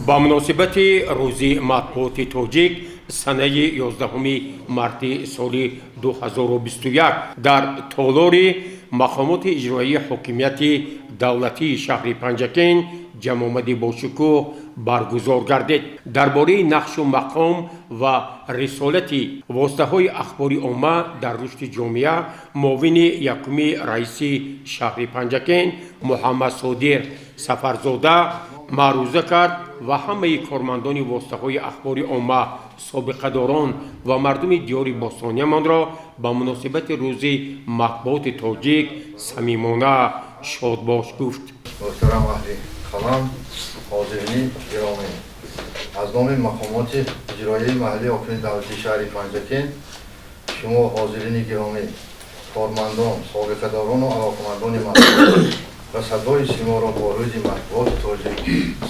Ба муносибати Рӯзи матбуоти тоҷик санаи 11 марти соли 2021 дар толори мақомоти иҷроияи ҳокимияти давлатии шаҳри Панҷакент ҷамъомади бошукӯҳ баргузор гардид. Дар бораи нақшу мақом ва рисолати воситаҳои ахбори омма дар рушди ҷомеа муовини якуми раиси шаҳри Панҷакент Муҳаммадсодир Сафарзода маъруза кард ва ҳамаи кормандони воситаҳои ахбори омма, собиқадорон ва мардуми диёри бостониямонро ба муносибати Рӯзи матбуоти тоҷик самимона шодбош гуфт. Муҳтарам аҳли қалам, ҳозирини гиромӣ, аз номи мақомоти иҷроияи маҳаллии ҳокимияти давлатии шаҳри Панҷакент шумо, ҳозирини гиромӣ, кормандон, собиқадорону алоқамандони матбуот ва садои симоро бо Рӯзи матбуоти тоҷик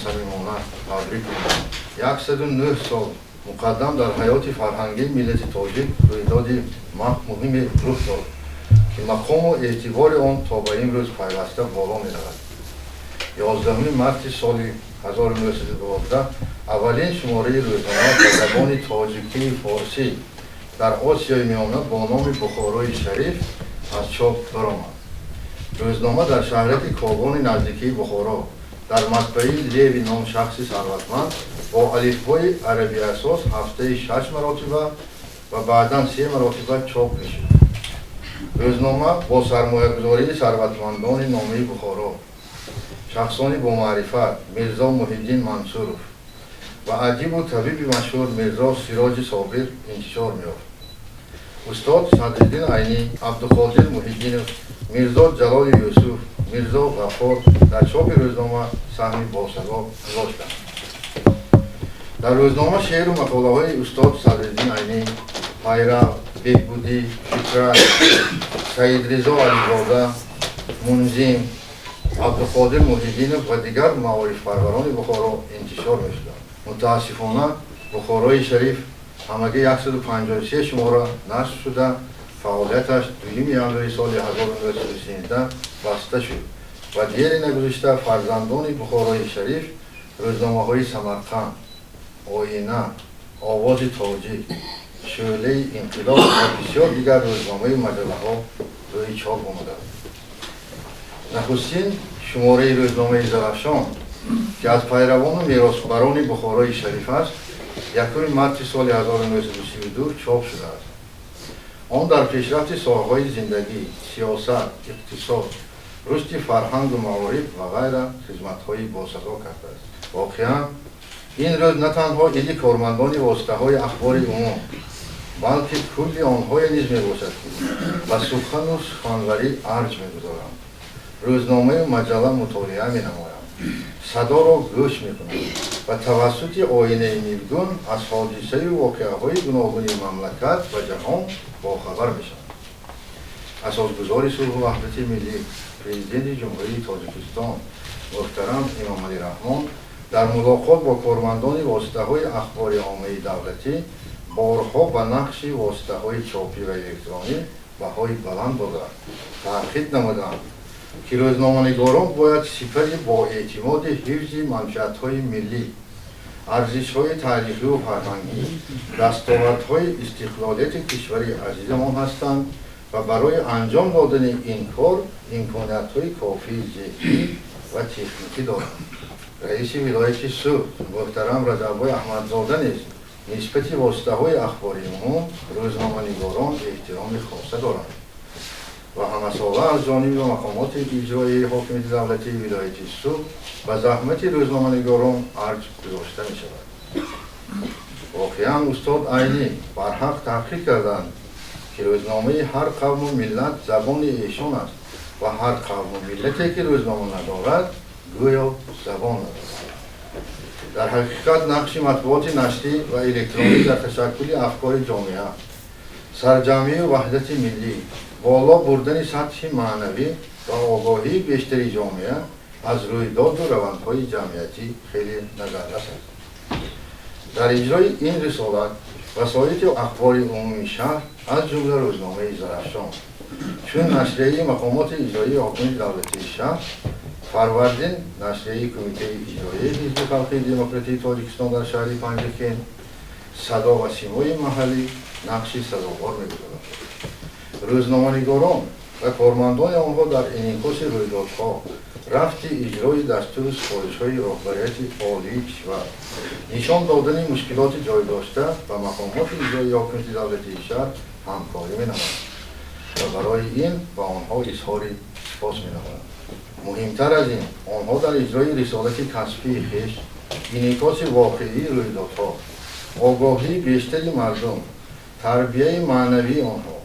самимона табрик мекунам. 109 сол муқаддам дар ҳаёти фарҳангии миллати тоҷик рӯйдоди муҳиме рух дод, ки мақому эътибори он то ба имрӯз пайваста боло меравад. 11 марти соли 1912 аввалин шумораи рӯзнома ба забони тоҷикии форсӣ дар Осиёи Миёна бо номи «Бухорои Шариф» аз чоп баромад. Рӯзнома дар шаҳраки Когони наздикии Бухоро дар матбаи Леви ном шахси сарватманд бо алифбои арабиасос ҳафтаи шаш маротиба ва баъдан се маротиба чоп мешуд. Рӯзнома бо сармоягузории сарватмандони номии Бухоро, шахсони бомаърифат Мирзо Муҳиддин Мансуров ва адибу табиби машҳур Мирзо Сироҷи Собир интишор меёфт. Устод Садриддин Айнӣ, Абдуқодир Муҳиддинов, Мирзо Ҷалоли Юсуф, Мирзо Ғаффор дар чопи рӯзнома саҳми босазо гузоштанд. Дар рӯзнома шеъру мақолаҳои устод Садриддин Айнӣ, Пайрав, Беҳбудӣ, Фикрат, Саидризо Ализода, Мунзим, Абдуқодир Муҳиддинов ва дигар маорифпарварони Бухоро интишор мешуданд. Мутаассифона, «Бухорои Шариф» ҳамагӣ 153 шумора нашр шуда, фаъолияташ 2 январи соли 1913 баста шуд ва дери нагузишта фарзандони Бухорои Шариф рӯзномаҳои «Самарқанд», «Оина», «Овози тоҷик», «Шӯълаи инқилоб» ва бисёр дигар рӯзномаю маҷаллаҳо рӯи чоп омаданд. Нахустин шумораи рӯзномаи «Зарафшон», ки аз пайравону меросбарони «Бухорои Шариф» аст, 1 марти соли 1932 чоп шудааст. Он дар пешрафти соҳаҳои зиндагӣ, сиёсат, иқтисод, рушди фарҳангу маориф ва ғайра хизматҳои босазо кардааст. Воқеан, ин рӯз на танҳо иди кормандони воситаҳои ахбори умум, балки кулли онҳое низ мебошад, ки ба сухану суханварӣ арҷ мегузоранд, рӯзномаю маҷалла мутолиа менамоянд, садоро гӯш мекунанд ва тавассути оинаи нилгун аз ҳодисаю воқеаҳои гуногуни мамлакат ва ҷаҳон бохабар мешаванд. Асосгузори сулҳу ваҳдати миллӣ, Президенти Ҷумҳурии Тоҷикистон муҳтарам Эмомалӣ Раҳмон дар мулоқот бо кормандони воситаҳои ахбори оммаи давлатӣ борҳо ба нақши воситаҳои чопӣ ва электронӣ баҳои баланд дода, таъкид намуданд, ки рӯзноманигорон бояд сипари боэътимоди ҳифзи манфиатҳои миллӣ, арзишҳои таърихию фарҳангӣ, дастовардҳои истиқлолияти кишвари азизамон ҳастанд ва барои анҷом додани ин кор имкониятҳои кофии зеҳнӣ ва техникӣ доранд. Раиси вилояти Суғд муҳтарам Раҷаббой Аҳмадзода низ нисбати воситаҳои ахбори умум, рӯзноманигорон эҳтироми хоса доранд ва ҳамасола аз ҷониби мақомоти иҷроияи ҳокимияти давлатии вилояти Суғд ба заҳмати рӯзноманигорон арҷ гузошта мешавад. Воқеан, устод Айнӣ барҳақ таҳқиқ карданд, ки рӯзномаи ҳар қавму миллат забони эшон аст ва ҳар қавму миллате, ки рӯзнома надорад, гӯё забон надорад. Дар ҳақиқат, нақши матбуоти нашрӣ ва электронӣ дар ташаккули афкори ҷомеа, сарҷамъию ваҳдати миллӣ, боло бурдани сатҳи маънавӣ ва огоҳии бештари ҷомеа аз рӯйдоду равандҳои ҷамъиятӣ хеле назаррас аст. Дар иҷрои ин рисолат васоити ахбори умумии шаҳр, аз ҷумла рӯзномаи «Зарафшон», чун нашрияи мақомоти иҷроии ҳокимияти давлатии шаҳр Фарвардин, нашрияи Кумитаи иҷроияи Ҳизби Халқии Демократии Тоҷикистон дар шаҳри Панҷакент, садо ва симои маҳаллӣ нақши сазовор мегузорад. Рӯзноманигорон ва кормандони онҳо дар инъикоси рӯйдодҳо, рафти иҷрои дастуру супоришҳои роҳбарияти олии кишвар, нишон додани мушкилоти ҷой дошта ба мақомоти иҷроии ҳокимияти давлатии шаҳр ҳамкорӣ менамоянд ва барои ин ба онҳо изҳори сипос менамоянд. Муҳимтар аз ин, онҳо дар иҷрои рисолати касбии хеш, инъикоси воқеии рӯйдодҳо, огоҳии бештари мардум, тарбияи маънавии онҳо,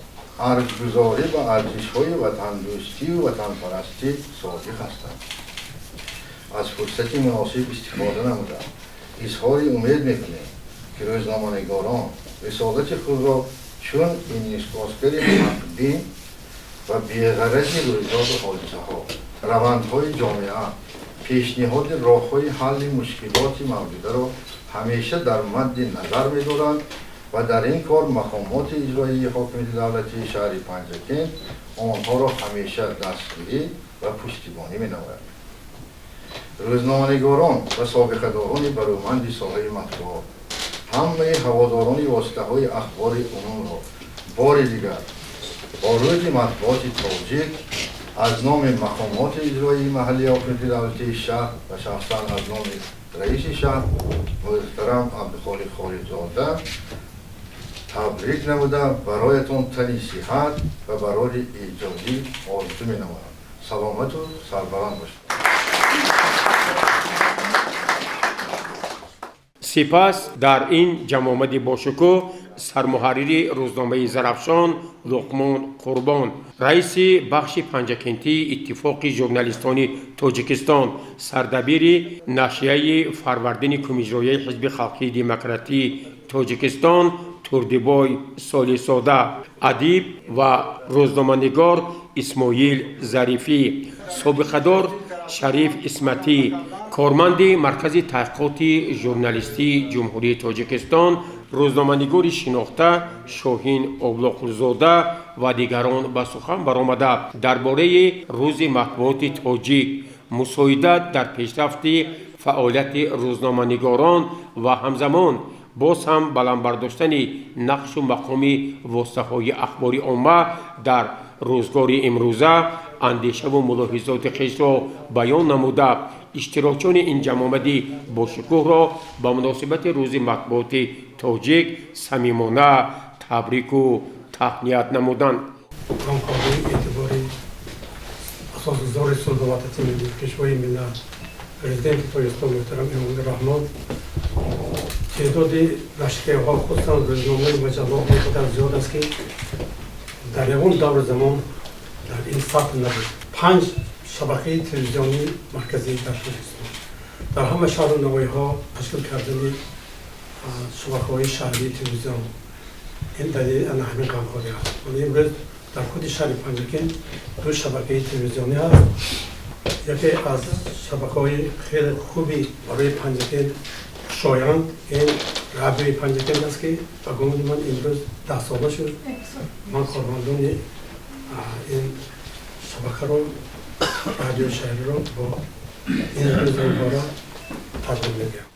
арҷгузорӣ ба арзишҳои ватандӯстию ватанпарастӣ содиқ ҳастанд. Аз фурсати муносиб истифода намуда, изҳори умед мекунем, ки рӯзноманигорон рисолати худро чун инъикосгари ҳақбин ва беғарази рӯйдоду ҳодисаҳо, равандҳои ҷомеа, пешниҳоди роҳҳои ҳалли мушкилоти мавҷударо ҳамеша дар мадди назар медоранд ва дар ин кор мақомоти иҷроии ҳокимияти давлатии шаҳри Панҷакент онҳоро ҳамеша дастгирӣ ва пуштибонӣ менамояд. Рӯзноманигорон ва собиқадорони барӯманди соҳаи матбуот, ҳамаи ҳаводорони воситаҳои ахбори умумро бори дигар бо рӯзи матбуоти тоҷик аз номи мақомоти иҷроии маҳаллии ҳокимияти давлатии шаҳр ва шахсан аз номи раиси шаҳр муҳтарам Абдухолиқ Холиқзода табрик намуда, бароятон тани сиҳат ва барори эҷодӣ орзу менамоям. Саломату сарбаланд бошед. Сипас дар ин ҷамъомади бошукӯҳ сармуҳаррири рӯзномаи Зарафшон Луқмон Қурбон, раиси бахши Панҷакентии Иттифоқи журналистони Тоҷикистон, сардабири нашрияи Фарвардини Кумиҷроияи Ҳизби Халқии Демократии Тоҷикистон Турдибой Солисода, адиб ва рӯзноманигор Исмоил Зарифӣ, собиқадор Шариф Исматӣ, корманди Маркази таҳқиқоти журналистии Ҷумҳурии Тоҷикистон, рӯзноманигори шинохта Шоҳин Облоқулзода ва дигарон ба сухан баромада, дар бораи рӯзи матбуоти тоҷик, мусоидат дар пешрафти фаъолияти рӯзноманигорон ва ҳамзамон боз ҳам баланд бардоштани нақшу мақоми воситаҳои ахбори омма дар рӯзгори имрӯза андешаву мулоҳизоти хешро баён намуда, иштирокчиёни ин ҷамъомади бошукӯҳро ба муносибати рӯзи матбуоти тоҷик самимона табрику таҳният намуданд. Ғамхории эътибори асосгузори сулҳу ваҳдати миллӣ, Пешвои миллат, Президенти Тоҷикистон муҳтарам Эмомалӣ Раҳмон, теъдоди нашрияҳо, хусусан рӯзномаи маҷаллаҳо он қадар зиёд аст, ки дар ягон даври замон дар ин сатҳ набуд. 5 шабакаи телевизионии марказӣ дар Тоҷикистон, дар ҳама шаҳру навоҳиҳо ташкил кардани шабакаҳои шаҳрии телевизион, ин далели ана ҳамин ғамхорӣ аст. Имрӯз дар худи шаҳри Панҷакент 2 шабакаи телевизионӣ ҳаст. Яке аз шабакаҳои хеле хуби барои Панҷакент шоянд ин радиои Панҷакент аст, ки ба гумони ман имрӯз 10 сола шуд. Ман кормандони ин шабакаро, радиои шаҳриро бо ин рӯзи муборак табрик мегӯям.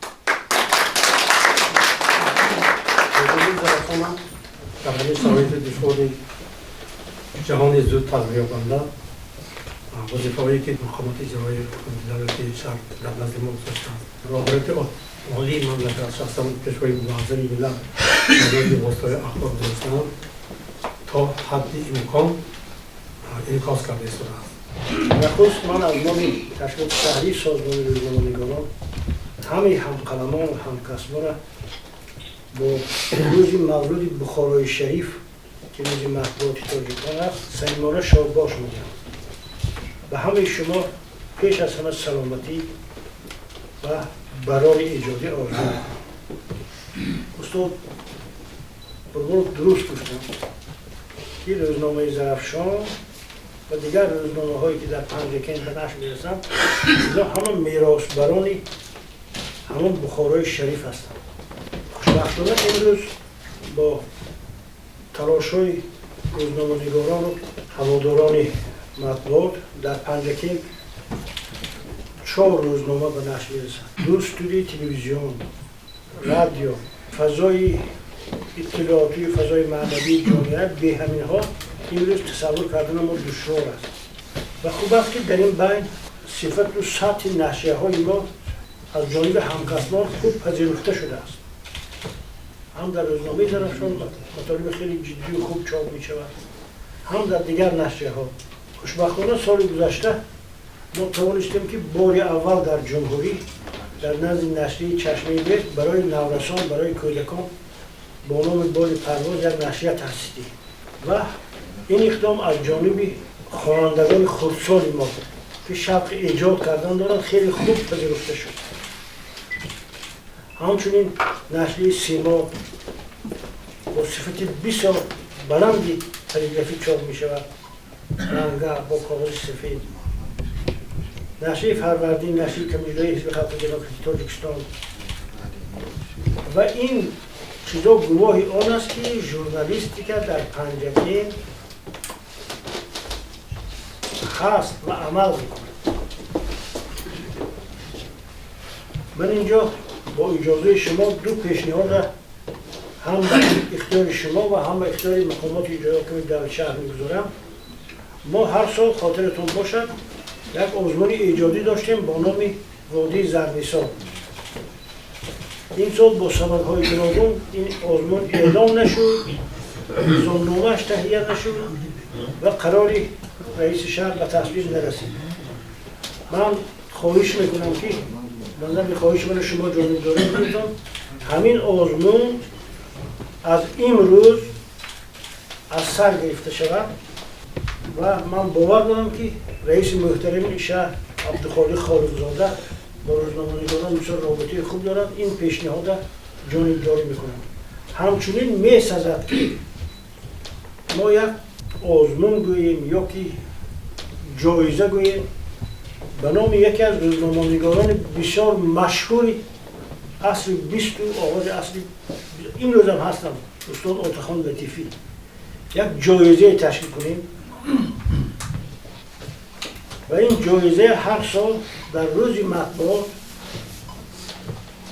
Дар ҳамин шароити душвори ҷаҳони зуд тағйирёбанда, вазифаҳое ки мақомоти иҷроии ҳукумати давлатии шаҳр дар назди мо гузоштаанд, роҳбарияти олии мамлакат, шахсан Пешвои муаззами миллат дар воситаҳои ахбор гузоштаанд, то ҳадди имкон инъикос карда истодааст. Нахуст ман аз номи ташкилоти шаҳрии созмони рӯзноманигорон ҳамаи ҳамқаламон ва ҳамкасбонро бо рӯзи мавлуди Бухорои Шариф, ки рӯзи матбуоти тоҷикон аст, самимона шодбош мегӯям. Ба ҳамаи шумо пеш аз ҳама саломатӣ ва барори эҷодӣ орзу мекунам. Устод Қурбонов дуруст гуфтанд, ки рӯзномаи Зарафшон ва дигар рӯзномаҳое ки дар Панҷакент ба нашр мерасанд, инҳо ҳама меросбарони ҳамон Бухорои Шариф ҳастанд. Хушбахтона имрӯз бо талошҳои рӯзноманигорону ҳаводорони матбуот дар Панҷакент 4 рӯзнома ба нашр мерасад, 2 студияи телевизион, радио, фазои иттилоотию фазои маънавии ҷомеа бе ҳаминҳо имрӯз тасаввур кардани мо душвор аст. Ва хуб аст, ки дар ин байн сифату сатҳи нашрияҳои мо аз ҷониби ҳамкасбон хуб пазируфта шудааст. Ҳам дар рӯзномаи Зарафшон матолиби хеле ҷиддию хуб чоп мешавад, ҳам дар дигар нашрияҳо. Хушбахтона, соли гузашта мо тавонистем, ки бори аввал дар ҷумҳурӣ дар назди нашрияи Чашмаи Меҳр барои наврасон, барои кӯдакон бо номи Боли парвоз як нашрия таъсис диҳем ва ин иқдом аз ҷониби хонандагони хурдсоли мо, ки шавқи эҷод кардан доранд, хеле хуб пазируфта шуд. Ҳамчунин нашрияи Симо бо сифати бисёр баланди полиграфӣ чоп мешавад, ранга, бо коғози сафед. Нашрияи Фарвардин, нашрияи Комитаи Ҳизби Халқи Демократии Тоҷикистон. Ва ин чизо гувоҳи он аст, ки журналистика дар Панҷакент ҳаст ва амал мекунад. Ман инҷо бо иҷозаи шумо ду пешниҳода ҳам ба ихтиёри шумо ва ҳам ба ихтиёри мақомоти иҷроияи ҳокимияти давлати шаҳр мегузорам. Мо ҳар сол, хотиратон бошад, як озмуни эҷодӣ доштем бо номи Водии Зарнисор. Ин сол бо сабабҳои гуногун ин озмун эълон нашуд, низомномааш таҳия нашуд ва қарори раиси шаҳр ба тасвиб нарасид. Ман хоҳиш мекунам, ки назар хоҳиши мана шумо ҷонибдорӣ кунедон, ҳамин озмун аз имрӯз аз сар гирифта шавад. Ва ман бовар дорам, ки раиси муҳтарами шаҳр Абдухолиқ Холиқзода бо рӯзноманигорон бисёр робитаи хуб дорад, ин пешниҳода ҷонибдорӣ мекунанд. Ҳамчунин месазад, ки мо як озмун гӯем ё ки ҷоиза гӯем ба номи яке аз рӯзноманигорони бисёр машҳури асри бисту оғози асри имрӯзам ҳастам, устод Отахон Латифӣ, як ҷоизае ташкил кунем ва ин ҷоиза ҳар сол дар рӯзи матбуот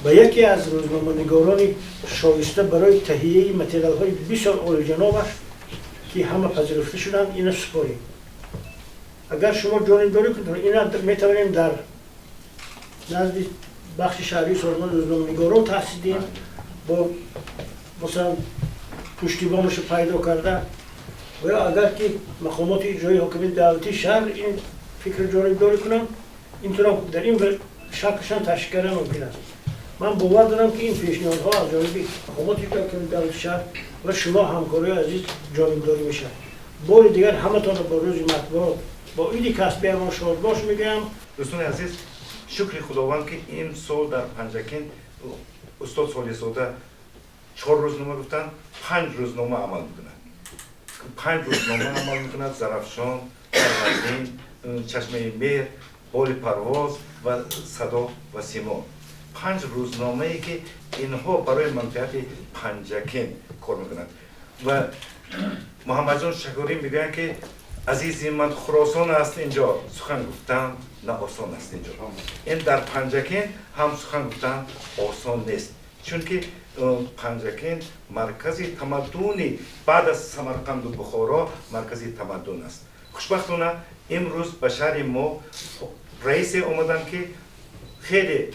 ба яке аз рӯзноманигорони шоиста барои таҳияи материалҳои бисёр олиҷанобаш, ки ҳама пазируфта шуданд, ина супорем. Агар шумо ҷонибдорӣ кунед, ина метавонем дар назди бахши шаҳрии созмони рӯзноманигорон таъсис диҳем, бо масалан пуштибонашо пайдо карда, ва ё агар ки мақомоти иҷроии ҳокимияти давлатии шаҳр ин фикр ҷонибдорӣ кунанд, интунам дар ин шаклшан ташкил кардан мумкин аст. Ман бовар дорам, ки ин пешниҳодҳо аз ҷониби мақомоти иҷроии ҳокимияти давлати шаҳр ва шумо, ҳамкориҳои азиз, ҷонибдорӣ мешавад. Бори дигар ҳаматонро бо рӯзи матбуот, бо иди касбиамон шодбош мегӯям. Дӯстони азиз, шукри Худованд, ки имсол дар Панҷакент устод Солиҳзода чор рӯзнома гуфтанд, панҷ рӯзнома амал мекунад, панҷ рӯзнома амал мекунад: Зарафшон, Фарвардин, Чашмаи Меҳр, Боли парвоз ва Садо ва Симо. Панҷ рӯзномае, ки инҳо барои манфиати Панҷакент кор мекунанд. Ва Муҳаммадҷон Шакурӣ мегӯянд, ки азизи ман, Хуросон аст инҷо, сухан гуфтан на осон аст инҷо. Ин дар Панҷакент ҳам сухан гуфтан осон нест, чунки Панҷакент маркази тамаддуни баъд аз Самарқанду Бухоро маркази тамаддун аст. Хушбахтона, имрӯз ба шаҳри мо раисе омаданд, ки хеле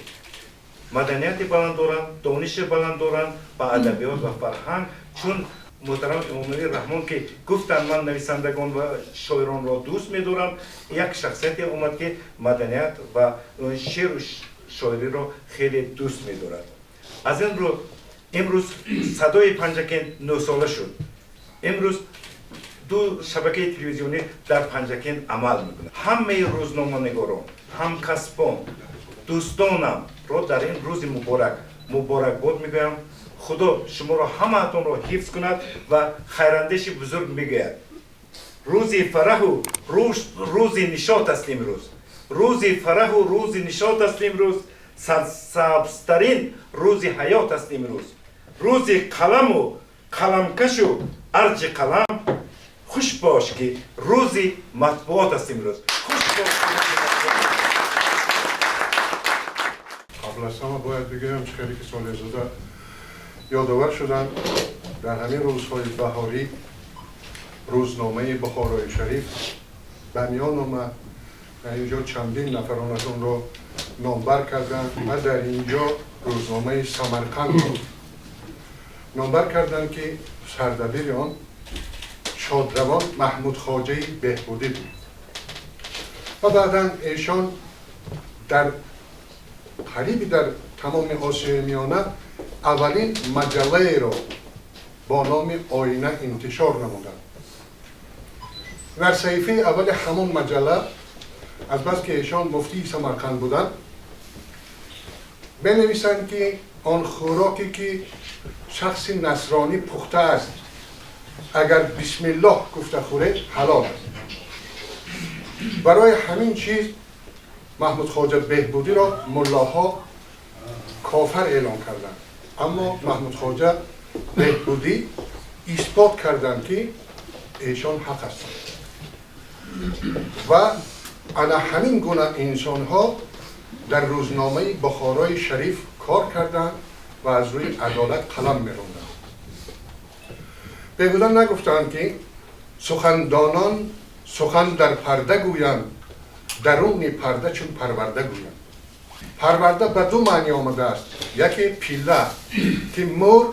маданияти баланд доранд, дониши баланд доранд ба адабиёт ва фарҳанг, чун муҳтарам Эмомалӣ Раҳмон, ки гуфтанд, ман нависандагон ва шоиронро дӯст медорам. Як шахсияте омад, ки маданият ва шеъру шоириро хеле дӯст медорад. Аз ин рӯ имрӯз Садои Панҷакент 9-сола шуд. Имрӯз ду шабакаи телевизионӣ дар Панҷакент амал мекунад. Ҳамаи рӯзноманигорон, ҳамкасбон, дӯстонамро дар ин рӯзи муборак муборакбод мегӯям. Худо шуморо ҳамаатонро ҳифз кунад. Ва хайрандеши бузург мегӯяд: рӯзи фараҳу рӯзи нишот аст имрӯз, рӯзи фараҳу рӯзи нишот аст имрӯз, сарсабзтарин рӯзи ҳаёт аст имрӯз, рӯзи қаламу қаламкашу арҷи қалам. Хуш бош, ки рӯзи матбуот аст имрӯз, хуш бош. Қабл аз ҳама бояд бигӯям, чӣ хеле ки Солеҳзода ёдовар шуданд, дар ҳамин рӯзҳои баҳорӣ рӯзномаи Бухорои Шариф ба миён омад ва инҷо чандин нафар онро номбар карданд ва дар инҷо рӯзномаи Самарқандро номбар карданд, ки сардабири он шодравон Маҳмудхоҷаи Беҳбудӣ буд ва баъдан эшон дар қариби дар тамоми Осиёи Миёна аввалин маҷаллаеро бо номи «Оина» интишор намуданд. Дар саҳифаи аввали ҳамон маҷалла, азбаски эшон муфтии Самарқанд буданд, менависанд, ки он хӯроке ки шахси насронӣ пухтааст, агар бисмиллоҳ гуфта хӯред, ҳалол аст. Барои ҳамин чиз Маҳмудхоҷа Беҳбудиро муллоҳо кофар эълон карданд. Аммо Маҳмудхоҷа Беҳбудӣ исбот карданд, ки эшон ҳақ ҳастанд ва ана ҳамин гуна инсонҳо дар рӯзномаи Бухорои Шариф кор карданд ва аз рӯи адолат қалам меронданд. Беҳуда нагуфтаанд, ки сухандонон сухан дар парда гӯянд, даруни парда чун парварда гӯянд. Парварда ба ду маънӣ омадааст: яке пилла, ки мӯр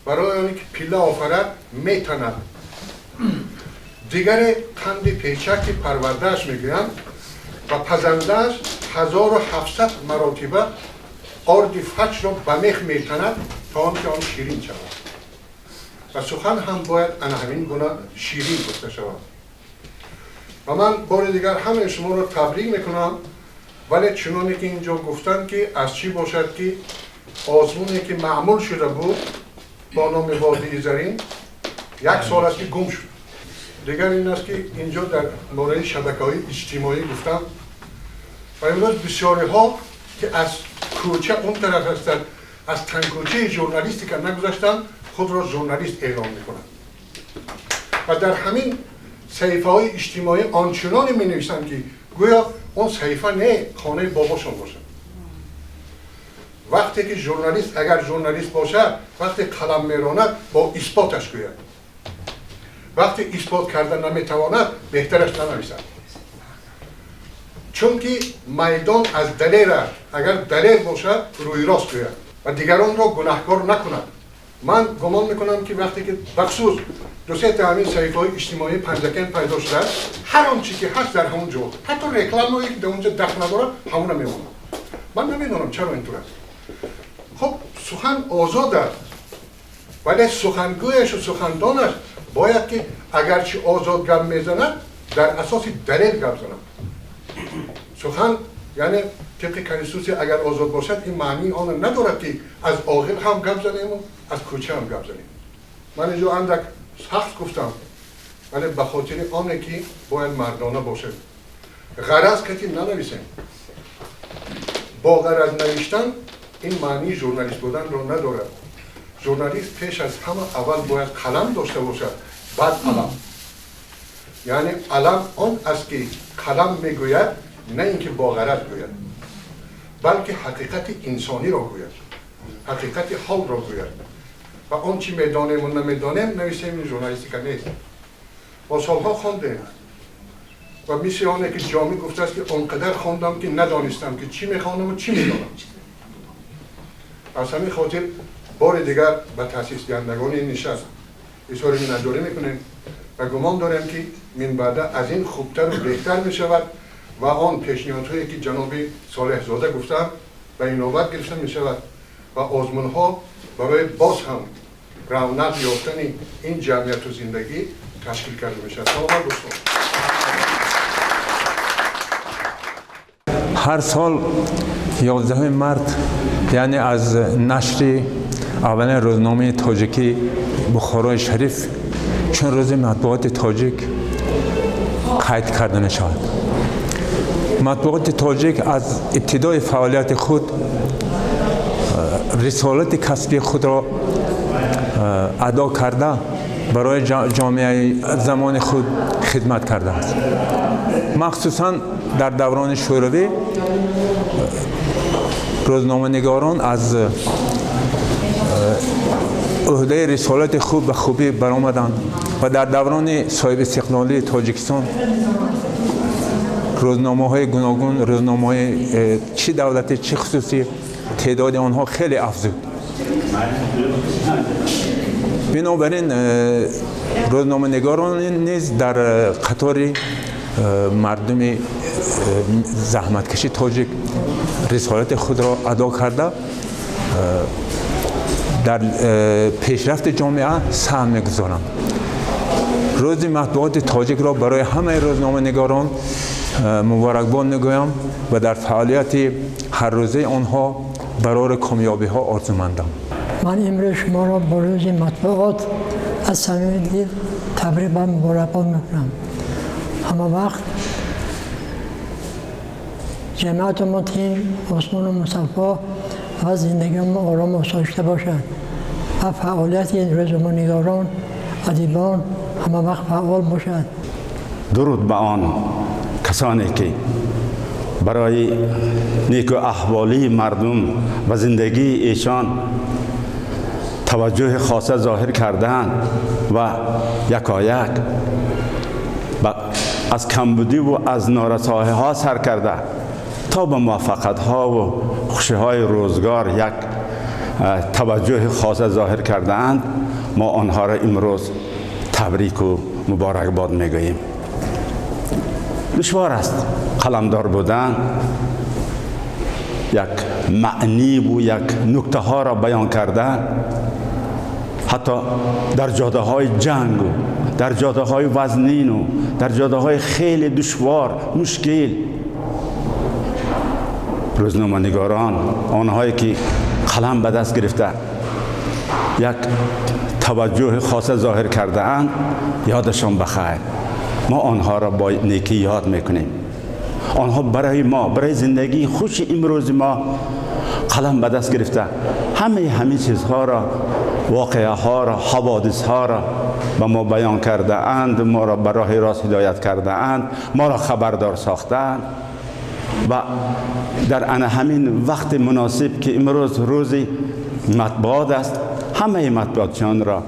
барои оне ки пилла офарад, метанад, дигаре қанди печак, ки парвардааш мегӯянд ва пазандааш 1700 маротиба орди фачро ба мех метанад, то он ки он ширин шавад. Ва сухан ҳам бояд ана ҳамин гуна ширин гуфта шавад. Ва ман бори дигар ҳамаи шуморо табрик мекунам. Вале чуноне ки инҷо гуфтанд, ки аз чӣ бошад, ки озмуне ки маъмул шуда буд бо номи «Водии Зарин», як сол аст, ки гум шуд. Дигар ин аст, ки инҷо дар бораи шабакаҳои иҷтимоӣ гуфтам ва имрӯз бисёриҳо, ки аз кӯча он тараф ҳастанд, аз тангкӯчаи журналистика нагузаштанд, худро журналист эълон мекунанд ва дар ҳамин саҳифаҳои иҷтимоӣ ончуноне менависанд, ки гӯё он саҳифа не, хонаи бобошон бошад. Вақте ки журналист, агар журналист бошад, вақте қалам меронад, бо исботаш гӯяд. Вақте исбот карда наметавонад, беҳтараш нанависад, чунки майдон аз далер аст. Агар далер бошад, рӯи рост гӯяд ва дигаронро гунаҳкор накунад. Ман гумон мекунам, ки вақте ки бахусус ду-сета ҳамин саҳифаҳои иҷтимоии Панҷакент пайдо шудааст, ҳар он чи ки ҳаст дар ҳамон ҷо, ҳатто рекламое ки дар он ҷо дахл надорад, ҳамона мемонад. Ман намедонам, чаро интур аст. Хуб, сухан озод аст, вале сухангӯяшу сухандонаш бояд ки агарчи озод гап мезанад, дар асоси далел гап занад. Сухан, яъне тибқи конститутсия, агар озод бошад, ин маънии онро надорад, ки аз оғил ҳам гап занему, аз кӯча ҳам гап занем. Ман инҷо андак сахт гуфтам, вале ба хотири оне ки бояд мардона бошем, ғараз кати нанависем. Бо ғараз навиштан ин маънии журналист буданро надорад. Журналист пеш аз ҳама аввал бояд қалам дошта бошад, баъд алам. Яъне алам он аст, ки қалам мегӯяд, на ин ки бо ғараз гӯяд, балки ҳақиқати инсониро гӯяд, ҳақиқати ҳолро гӯяд. Ва он чӣ медонему намедонем нависем, ин журналистика нест. Мо солҳо хондем ва мисли оне ки Ҷомӣ гуфтааст, ки он қадар хондам, ки надонистам, ки чӣ мехонаму чӣ медонам. Аз ҳамин хотир бори дигар ба таъсисдиҳандагони ин нишаст изҳори миннатдорӣ мекунем ва гумон дорем, ки минбаъда аз ин хубтару беҳтар мешавад ва он пешниҳодҳое ки ҷаноби Солеҳзода гуфтанд, ба инобат гирифта мешавад ва озмунҳо барои боз ҳам равнақ ёфтани ин ҷамъияту зиндагӣ ташкил карда мешавад. Саломат, дӯстон. Ҳар сол 11 март, яъне аз нашри аввалин рӯзномаи тоҷикӣ «Бухорои Шариф», чун рӯзи матбуоти тоҷик қайд карда мешавад. Матбуоти тоҷик аз ибтидои фаъолияти худ рисолати касбии худро адо карда, барои ҷомеаи замони худ хидмат кардааст. Махсусан дар даврони Шӯравӣ. Рӯзноманигорон аз уҳдаи рисолати худ ба хубӣ баромаданд ва дар даврони соҳибистиқлолии Тоҷикистон рӯзномаҳои гуногун, рӯзномаҳои чӣ давлатӣ, чӣ хусусӣ, теъдоди онҳо хеле афзуд. Бинобар ин рӯзноманигорон низ дар қатори мардуми заҳматкаши тоҷик рисолати худро адо карда, дар пешрафти ҷомеа саҳм мегузоранд. Рӯзи матбуоти тоҷикро барои ҳамаи рӯзноманигорон муборакбод мегӯям ва дар фаъолияти ҳаррӯзаи онҳо барори комёбиҳо орзумандам. Ман имрӯз шуморо бо рӯзи матбуот аз самими дил табрик ва муборакбод мекунам. Ҳама вақт ҷамъияту мо тинҷ, осмону мусаффо ва зиндагимо орому осоишта бошад ва фаъолияти рӯзноманигорон, адибон ҳама вақт фаъол бошад. Дуруд ба он касоне ки барои неку аҳволии мардум ва зиндагии эшон таваҷҷӯҳи хоса зоҳир кардаанд ва якояк аз камбудиву аз норасоиҳо сар карда то ба муваффақиятҳову хушиҳои рӯзгор як таваҷҷӯҳи хоса зоҳир кардаанд. Мо онҳоро имрӯз табрику муборакбод мегӯем. Душвор аст қаламдор будан, як маъниву як нуктаҳоро баён кардан, ҳатто дар ҷодаҳои ҷангу дар ҷодаҳои вазнину дар ҷодаҳои хеле душвор, мушкил. Рӯзноманигорон, онҳое ки қалам ба даст гирифта як таваҷҷӯҳи хоса зоҳир кардаанд, ёдашон ба хайр. Мо онҳоро бо некӣ ёд мекунем. Онҳо барои мо, барои зиндагии хуши имрӯзи мо қалам ба даст гирифта ҳамаи ҳамин чизҳоро, воқеаҳоро, ҳаводисҳоро ба мо баён кардаанд, моро ба роҳи рост ҳидоят кардаанд, моро хабардор сохтаанд ва дар ана ҳамин вақти муносиб ки имрӯз рӯзи матбуот аст, ҳамаи матбуотчиёнро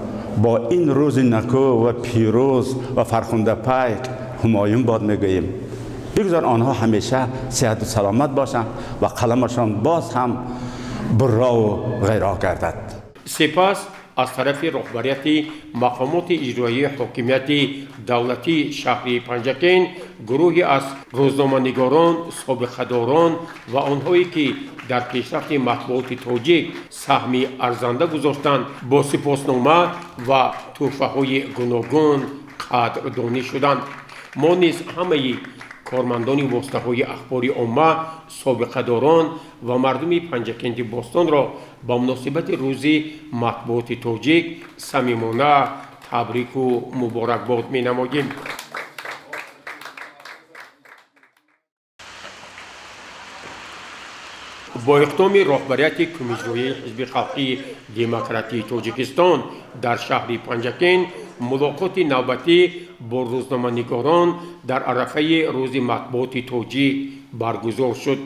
бо ин рӯзи накӯ ва пирӯз ва фархундапайк ҳумоюн бод мегӯем. Бигзор онҳо ҳамеша сиҳату саломат бошанд ва қаламашон боз ҳам буррову ғайро гардад. Сипас аз тарафи роҳбарияти мақомоти иҷроияи ҳокимияти давлатии шаҳри Панҷакент гурӯҳе аз рӯзноманигорон, собиқадорон ва онҳое ки дар пешрафти матбуоти тоҷик саҳми арзанда гузоштанд, бо сипоснома ва тӯҳфаҳои гуногун қадрдонӣ шуданд. Мо низ ҳамаи кормандони воситаҳои ахбори омма, собиқадорон ва мардуми Панҷакенти бостонро ба муносибати рӯзи матбуоти тоҷик самимона табрику муборакбод менамоем. Бо иқдоми роҳбарияти Кумиҷроияи Ҳизби халқии демократии Тоҷикистон дар шаҳри Панҷакент мулоқоти навбатӣ бо рӯзноманигорон дар арафаи рӯзи матбуоти тоҷик баргузор шуд.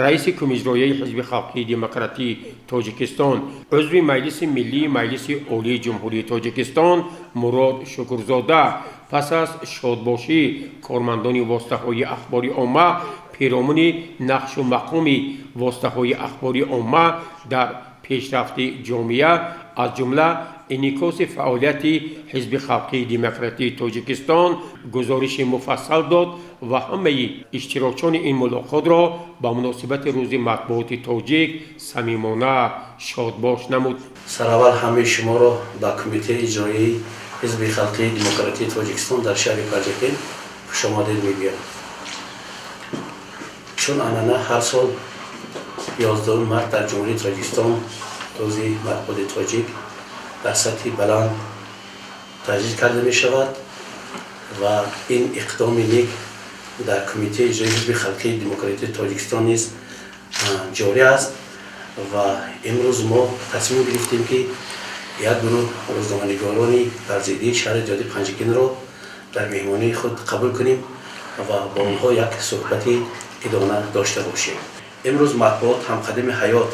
Раиси Кумиҷроияи Ҳизби халқии демократии Тоҷикистон, узви Маҷлиси Миллии Маҷлиси Олии Ҷумҳурии Тоҷикистон Мурод Шукурзода пас аз шодбошии кормандони воситаҳои ахбори омма пиромуни нақшу мақоми воситаҳои ахбори омма дар пешрафти ҷомеа, аз ҷумла инъикоси фаъолияти Ҳизби халқии демократии Тоҷикистон гузориши муфассал дод ва ҳамаи иштирокчиёни ин мулоқотро ба муносибати рӯзи матбуоти тоҷик самимона шодбош намуд. Сараввал ҳамаи шуморо ба Кумитаи иҷроияи Ҳизби халқии демократии Тоҷикистон дар шаҳри Панҷакент хушомадед мегӯям. Чун анъана, ҳар сол 11 март дар Ҷумҳурии Тоҷикистон рӯзи матбуоти тоҷик дар сатҳи баланд таҷлил карда мешавад ва ин иқдоми нек дар Кумитаи иҷроии Ҳизби халқии демократии Тоҷикистон низ ҷорӣ аст ва имрӯз мо тасмим гирифтем, ки як гурӯҳ рӯзноманигорони варзидии шаҳри зиёди Панҷакентро дар меҳмонии худ қабул кунем ва бо онҳо як суҳбати идона дошта бошем. Имрӯз матбуот ҳамқадами ҳаёт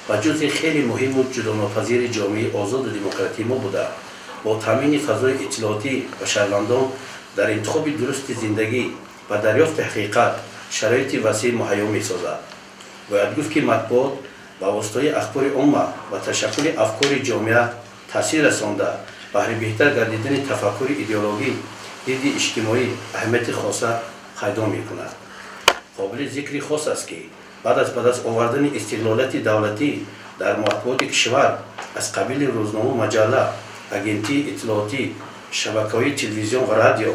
ва ҷузъи хеле муҳиму ҷудонопазири ҷомеаи озоду демократии мо буда, бо таъмини фазои иттилоотӣ ба шаҳрвандон дар интихоби дурусти зиндагӣ ва дарёфти ҳақиқат шароити васеъ муҳайё месозад. Бояд гуфт, ки матбуот ба воситаи ахбори омма ва ташаккули афкори ҷомеа таъсир расонда, баҳри беҳтар гардидани тафаккури идеологӣ, диди иҷтимоӣ аҳамияти хоса пайдо мекунад. Қобили зикри хос аст, ки баъд аз ба даст овардани истиқлолияти давлатӣ дар матбуоти кишвар аз қабили рӯзному маҷалла, агентии иттилоотӣ, шабакаҳои телевизион ва радио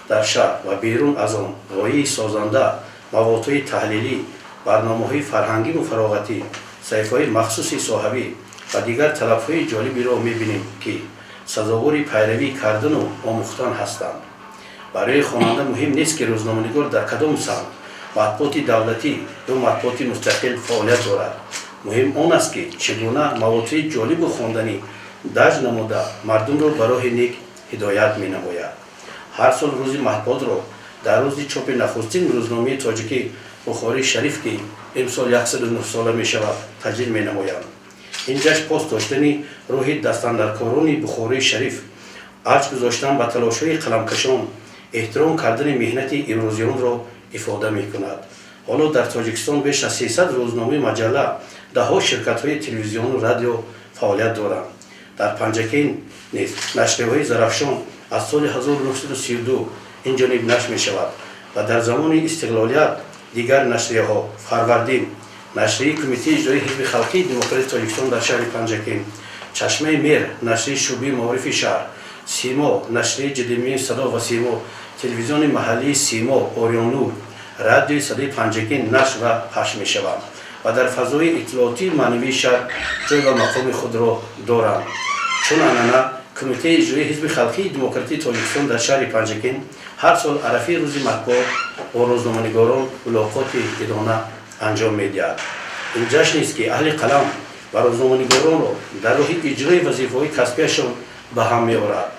дар шаҳр ва берун аз он ғояи созанда, маводҳои таҳлилӣ, барномаҳои фарҳангиву фароғатӣ, саҳифаҳои махсуси соҳавӣ ва дигар талабҳои ҷолибиро мебинем, ки сазовори пайравӣ кардану омӯхтан ҳастанд. Барои хонанда муҳим нест, ки рӯзноманигор дар кадом самт, матбуоти давлатӣ ё матбуоти мустақил фаъолият дорад. Муҳим он аст, ки чӣ гуна маводҳои ҷолибу хонданӣ дарҷ намуда, мардумро ба роҳи нек ҳидоят менамояд. Ҳар сол рӯзи матбуотро дар рӯзи чопи нахустин рӯзномаи тоҷикӣ «Бухории шариф», ки имсол 109 сола мешавад, таҷлил менамоянд. Ин ҷашн пос доштани рӯҳи дастандаркорони Бухории шариф, арҷ гузоштан ба талошҳои қаламкашон, эҳтиром кардани меҳнати имрӯзиёнро ифода мекунад. Ҳоло дар Тоҷикистон беш аз 300 рӯзномаи маҷалла, даҳҳо ширкатҳои телевизиону радио фаъолият доранд. Дар Панҷакент низ нашрияҳои «Зарафшон» аз соли 1932 ин ҷониб нашр мешавад ва дар замони истиқлолият дигар нашрияҳо: «Фарвардин», нашрияи Кумитаи иҷроии Ҳизби халқии демократии Тоҷикистон дар шаҳри Панҷакент, «Чашмаи мер», нашрияи шӯъбаи маорифи шаҳр, «Симо», нашрияи ҷадимии «Садо ва симо», телевизиони маҳаллии «Симо», «Орионнур», радиои «Садои Панҷакент» нашр ва пахш мешаванд ва дар фазои иттилоотии маънавии шаҳр ҷой ва мақоми худро доранд. Чун анъана, Кумитаи иҷроии Ҳизби халқии демократии Тоҷикистон дар шаҳри Панҷакент ҳар сол арафаи рӯзи матбуот бо рӯзноманигорон мулоқоти идона анҷом медиҳад. Ин ҷашнест, ки аҳли қалам ва рӯзноманигоронро дар роҳи иҷрои вазифаҳои касбияшон ба ҳам меорад.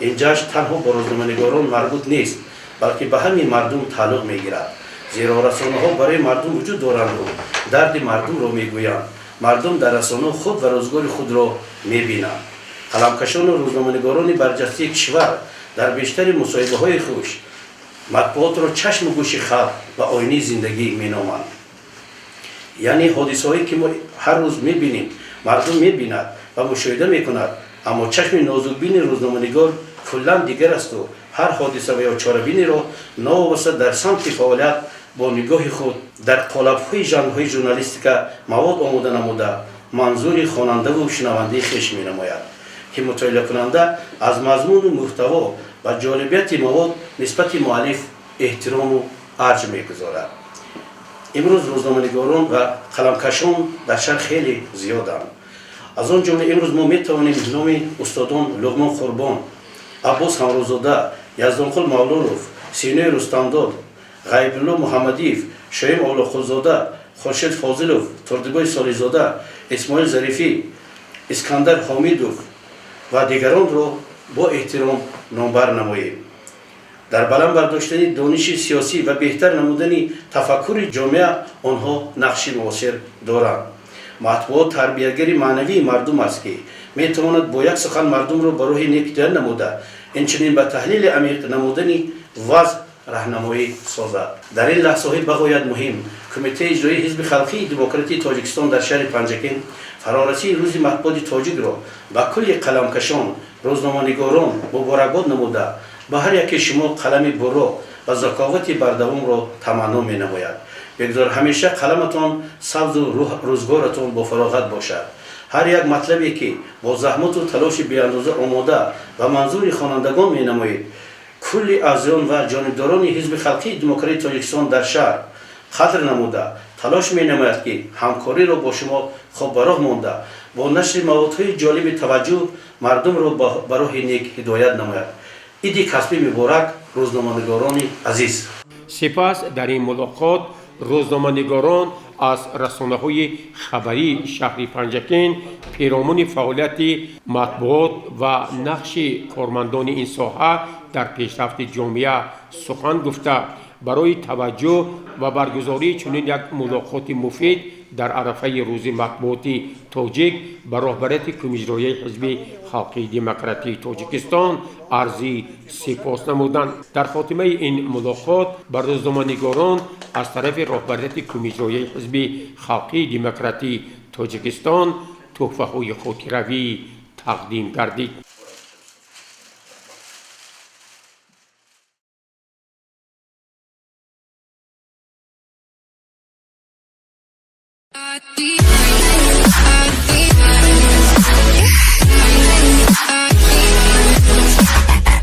Ин ҷашн танҳо ба рӯзноманигорон марбут нест, балки ба ҳамаи мардум тааллуқ мегирад, зеро расонаҳо барои мардум вуҷуд доранду дарди мардумро мегӯянд. Мардум дар расонаҳо худ ва рӯзгори худро мебинанд. Қаламкашону рӯзноманигорони барҷастаи кишвар дар бештари мусоҳибаҳои худ матбуотро чашму гӯши халқ ва оинаи зиндагӣ меноманд. Яъне ҳодисаҳое, ки мо ҳар рӯз мебинем, мардум мебинад ва мушоҳида мекунад, аммо чашми нозукбини рӯзноманигор куллан дигар асту ҳар ҳодиса ва ё чорабиниро новобаста дар самти фаъолият бо нигоҳи худ дар қолабҳои жанрҳои журналистика мавод омода намуда, манзури хонандаву шунавандаи хеш менамояд, ки мутолиакунанда аз мазмуну мӯҳтаво ва ҷолибияти мавод нисбати муаллиф эҳтирому арҷ мегузорад. Имрӯз рӯзноманигорон ва қаламкашон дар шаҳр хеле зиёданд. Аз он ҷумла имрӯз мо метавонем номи устодон Луғмон Қурбон, Аббос Ҳамрӯзода, Яздонқул Мавлонов, Синои Рустамдод, Ғайбулло Муҳаммадиев, Шоим Олоқулзода, Хуршед Фозилов, Турдибой Солизода, Исмоил Зарифӣ, Искандар Ҳомидов ва дигаронро бо эҳтиром номбар намоем. Дар баланд бардоштани дониши сиёсӣ ва беҳтар намудани тафаккури ҷомеа онҳо нақши муосир доранд. Матбуот тарбиягари маънавии мардум аст, ки метавонад бо як сухан мардумро ба роҳи нек ҳидоят намуда, инчунин ба таҳлили амиқ намудани вазъ раҳнамоӣ созад. Дар ин лаҳзаҳои бағоят муҳим Кумитаи иҷроии Ҳизби халқии демократии Тоҷикистон дар шаҳри Панҷакент фарорасии рӯзи матбуоти тоҷикро ба кулли қаламкашон, рӯзноманигорон муборакбод намуда, ба ҳар яке шумо қалами бурро ва заковати бардавомро таманно менамояд. Бигзор ҳамеша қаламатон сабзу рӯзгоратон бофароғат бошад. Ҳар як матлабе, ки бо заҳмату талоши беандоза омода ва манзури хонандагон менамоед, кулли аъзоён ва ҷонибдорони Ҳизби халқии демократии Тоҷикистон дар шаҳр қадр намуда, талош менамояд, ки ҳамкориро бо шумо хуб ба роҳ монда, бо нашри маводҳои ҷолиби таваҷҷӯҳ мардумро ба роҳи нек ҳидоят намояд. Иди касбӣ муборак, рӯзноманигорони азиз! Сипас дар ин мулоқот рӯзноманигорон аз расонаҳои хабарии шаҳри Панҷакент перомуни фаъолияти матбуот ва нақши кормандони ин соҳа дар пешрафти ҷомеа сухан гуфта. Барои таваҷҷӯҳ ва баргузории чунин як мулоқоти муфид дар арафаи рӯзи матбуоти тоҷик ба роҳбарияти Кумиҷроияи Ҳизби Халқии Демократии Тоҷикистон арзи сипос намуданд. Дар хотимаи ин мулоқот ба рӯзноманигорон аз тарафи роҳбарияти Кумиҷроияи Ҳизби Халқии Демократии Тоҷикистон тӯҳфаҳои хотиравӣ тақдим гардид.